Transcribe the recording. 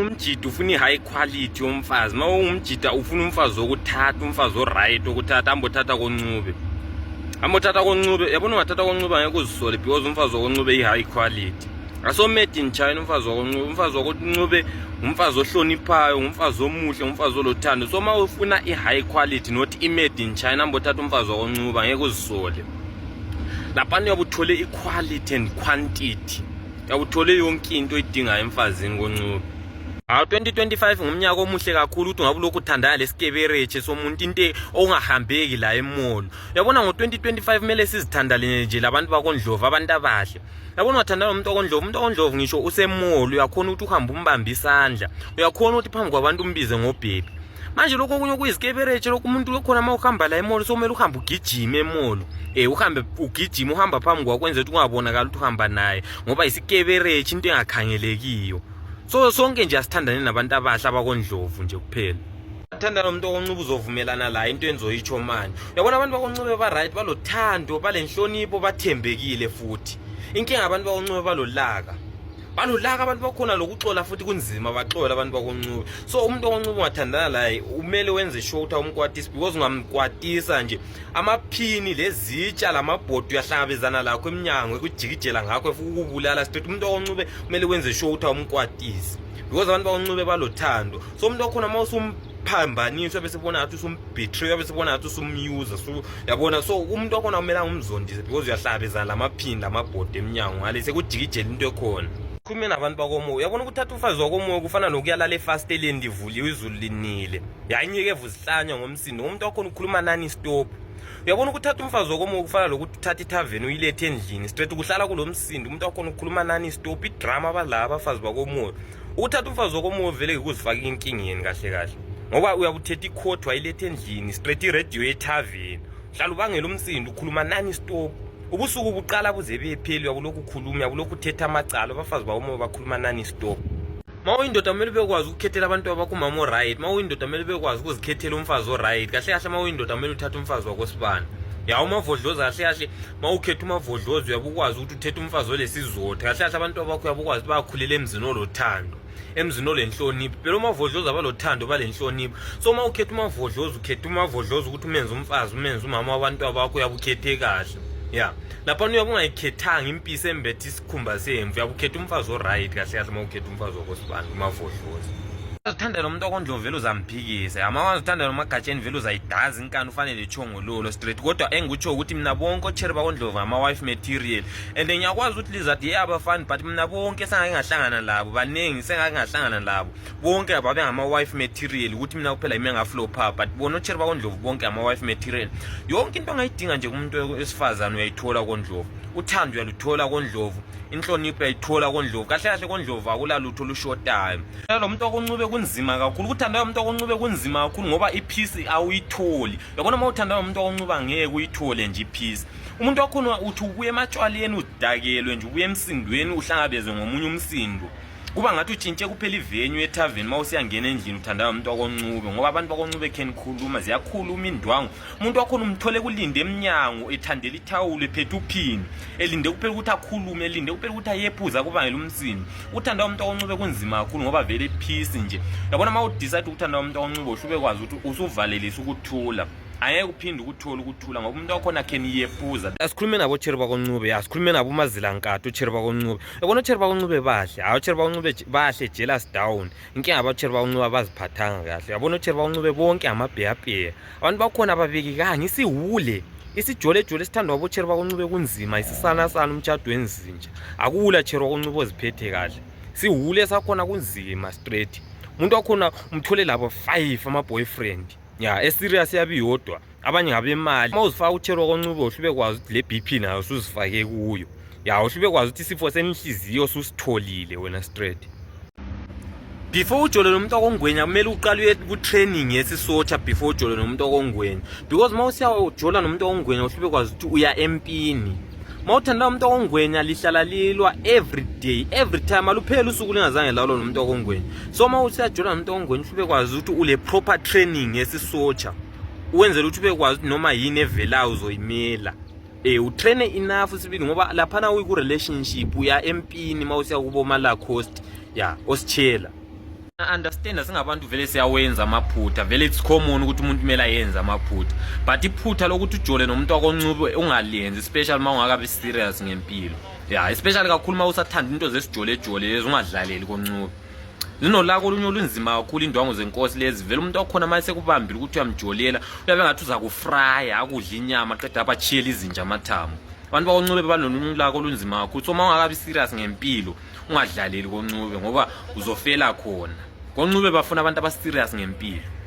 ungumjida ufuna i-high quality yomfazi, uma ungumjida ufuna umfazi wokuthatha, umfazi o-right wokuthatha, ambothatha koNcube. Ambothatha koNcube, yabona ungathatha koNcube angeke uzisole because umfazi wakoNcube i-high quality. Aso made in China umfazi wakoNcube, umfazi wakoNcube umfazi ohloniphayo, umfazi omuhle, umfazi olothando. So uma ufuna i-high quality not i-made in China, ambothatha umfazi wakoNcube angeke uzisole. Lapha uyabuthole i-quality and quantity. Uyabuthole yonke into oyidingayo emfazini koNcube. 2025 ngumnyaka omuhle kakhulu ukuthi ungabe lokhu uthandana lesikebereche somuntu into ongahambeki la emall. Uyabona ngo2025 kumele sizithandane nje labantu bakoNdlovu, abantu abahle. Uyabona wathandana umuntu okoNdlovu, umuntu okoNdlovu ngisho usemall uyakhona ukuthi uhambe umbambe isandla. Uyakhona ukuthi phambi kwabantu umbize ngobhebi. Manje lokho okunye kuyisikebereche lokho umuntu lokhona uma uhamba la emall so kumele uhambe ugijima emall. Uhambe ugijima uhamba phambi kwakwenza ukuthi ungabonakala ukuthi uhamba naye ngoba isikebereche into engakhangelekiyo. So sonke nje asithandane nabantu abahle abakoNdlovu nje kuphela. Athanda nomuntu okoNcube uzovumelana la into enzoyitsho manje. Uyabona abantu bakoNcube ba right, balothando, balenhlonipho, bathembekile futhi. Inkinga abantu bakoNcube balolaka. Balolaka abantu bakhona lokuxola futhi kunzima baxola abantu bakoNcube. So umuntu okoNcube ungathandana la umele wenze sure ukuthi umkwatisa because ungamkwatisa nje amaphini lezitsha lamabhodi uyahlangabezana lakho eminyango ekujikijela ngakho futhi ukubulala straight. Umuntu okoNcube umele wenze sure ukuthi umkwatisa because abantu bakoNcube balothando. So umuntu okhona mawusumphambanisa bese bona ngathi usumbetray, bese bona ngathi usumuse. So yabona, so umuntu okhona kumele ngumzondise because uyahlangabezana lamaphini lamabhodi eminyango ngale sekujikijela into ekhona. Khulume nabantu bakomoya, uyabona ukuthatha umfazi wakomoya kufana nokuyalala efasteleni livuliwe izulu linile. Yanyike evuzihlanya ngomsindo, umuntu wakhona ukukhuluma nani stop. Uyabona ukuthatha umfazi wakomoya kufana lokuthi uthatha ithaveni uyilethe endlini straight ukuhlala kulomsindo, umuntu wakhona ukukhuluma nani stop. Idrama balaba abafazi bakomoya. Ukuthatha umfazi wakomoya vele ukuzifaka inkingeni kahle kahle. Ngoba uyabuthetha icourt wayilethe endlini straight iradio ethaveni. Hlala ubangela umsindo ukhuluma nani stop. Ubusuku buqala buze bepheli yakulokhu ukhuluma, yakulokhu uthetha amacala abafazi bakomoya bakhuluma nani stop. Mawuyindoda kumele bekwazi ukukhethela abantu abakumama o-right, mawuyindoda kumele bekwazi ukuzikhethela umfazi o-right. Kahle kahle mawuyindoda kumele uthathe umfazi wakosibani. Umavodlozi kahle kahle mawukhetha umavodlozi uyabukwazi ukuthi uthethe umfazi olesizotha. Kahle kahle abantu abakho uyabukwazi bayakhulela emzini olothando, emzini olenhlonipho. Phela umavodlozi abalothando balenhlonipho. So mawukhetha umavodlozi ukhetha umavodlozi ukuthi umenze umfazi, umenze umama wabantu abakho uyabukhethe kahle. Lapha uyabungayikhethanga impisi embethe isikhumba semvu, uyabukhetha umfazi o-right kahle kahle mawukhetha umfazi wakosibani umavodlozi. Uzithanda nomuntu okoNdlovu vele uzamphikisa, amawazithanda nomagatsheni vele uzayidaza inkani ufanele ichongololo straight. Kodwa engikutsho ukuthi mina bonke otsheri bakoNdlovu ama-wife material and ngiyakwazi ukuthi lizathi abafani but mina bonke sengake ngahlangana labo baningi, sengake ngahlangana labo bonke ababe ngama-wife material ukuthi mina kuphela yimi engaflopha but bona otsheri bakoNdlovu bonke ama-wife material. Yonke into ongayidinga nje kumuntu wesifazane uyayithola koNdlovu. Uthando uyaluthola koNdlovu, inhlonipho uyayithola koNdlovu. Kahle kahle koNdlovu akulalutho olushotayo. Lo muntu okoNcube kunzima kakhulu, ukuthanda umuntu okoNcube kunzima kakhulu ngoba ipeace awuyitholi. Yabona uma uthanda umuntu okoNcube angeke uyithole nje ipeace. Umuntu wakhona uthi ubuye ematshwaleni udakelwe nje, ubuye emsindweni uhlangabeze ngomunye umsindo. Kuba ngathi utshintshe kuphela ivenue ethaveni mawusiyangena endlini uthandana umuntu wakoNcube ngoba abantu bakoNcube khenikhuluma ziyakhuluma indwangu. Umuntu wakhona umthole kulinde eminyango ethandela ithawulo ephethe uphini elinde kuphela ukuthi akhulume, elinde kuphela ukuthi ayephuza kubangela umsindo. Uthanda umuntu wakoNcube kunzima kakhulu ngoba vele peace nje. Yabona mawudecide ukuthanda umuntu wakoNcube uhlube kwazi ukuthi usuvalelisa ukuthula, angeke uphinde ukuthola ukuthula ngoba umuntu wakhona kheniyephuza. Asikhulume nabo otsheri bakoNcube, asikhulume nabo umazilankatho otsheri bakoNcube. Yabona otsheri bakoNcube bahle, otsheri bakoNcube bahle jealous down. Inkinga abatsheri bakoNcube abaziphathanga kahle. Yabona otsheri bakoNcube bonke amabheyabheya, abantu bakhona ababekekanga, isiwule isijolejole sithandwa abotsheri bakoNcube kunzima, isisana sana umtshado wenzinja. Akula tsheri bakoNcube oziphethe kahle, siwule sakhona kunzima straight. Umuntu wakhona umthole labo 5 ama-boyfriend eserious yabi yodwa, abanye ngabemali. Mawuzifaka utsheri wakoNcube uhlube kwazi ukuthi le BP nayo usuzifake kuyo, uhlube kwazi ukuthi isifo senhliziyo ususitholile wena straight. Before ujole nomuntu okongwenya kumele uqale uye ku-training yesisotsha before ujole nomuntu okongwenya because mawusiyajola nomuntu okongwenya uhlube kwazi ukuthi uya empini. Mawuthanda umuntu okongwenya lihlala lilwa every day, every time, aluphela usuku lingazange lalo nomuntu okongwenya. So mawusiyajola nomuntu okongwenya uhlube kwazi ukuthi ule proper training yesisotsha uwenzela ukuthi ube kwazi ukuthi noma yini evelayo uzoyimela. Utraine enough sibili ngoba lapha na uyiku relationship uya empini mawusiya kubo Malacost ositshela. understand singabantu vele siyawenza amaphutha vele it's common ukuthi umuntu kumele ayenze amaphutha but iphutha lokuthi ujole nomuntu wakoncube ungalenzi especially mawungakabi serious ngempilo yeah especially kakhulu mawusathanda into zesijole lezi ungadlaleli koncube zinolaka olunye olunzima kakhulu indwango zenkosi lezi vele umuntu wakhona mase kubambile ukuthi uyamjolela uyabe ngathi uza kufrya akudla inyama qeda abachiyela izinja amathambo abantu bakoncube balolunye olunzima kakhulu so mawungakabi serious ngempilo ungadlaleli koncube ngoba uzofela khona koncube bafuna abantu aba serious ngempilo.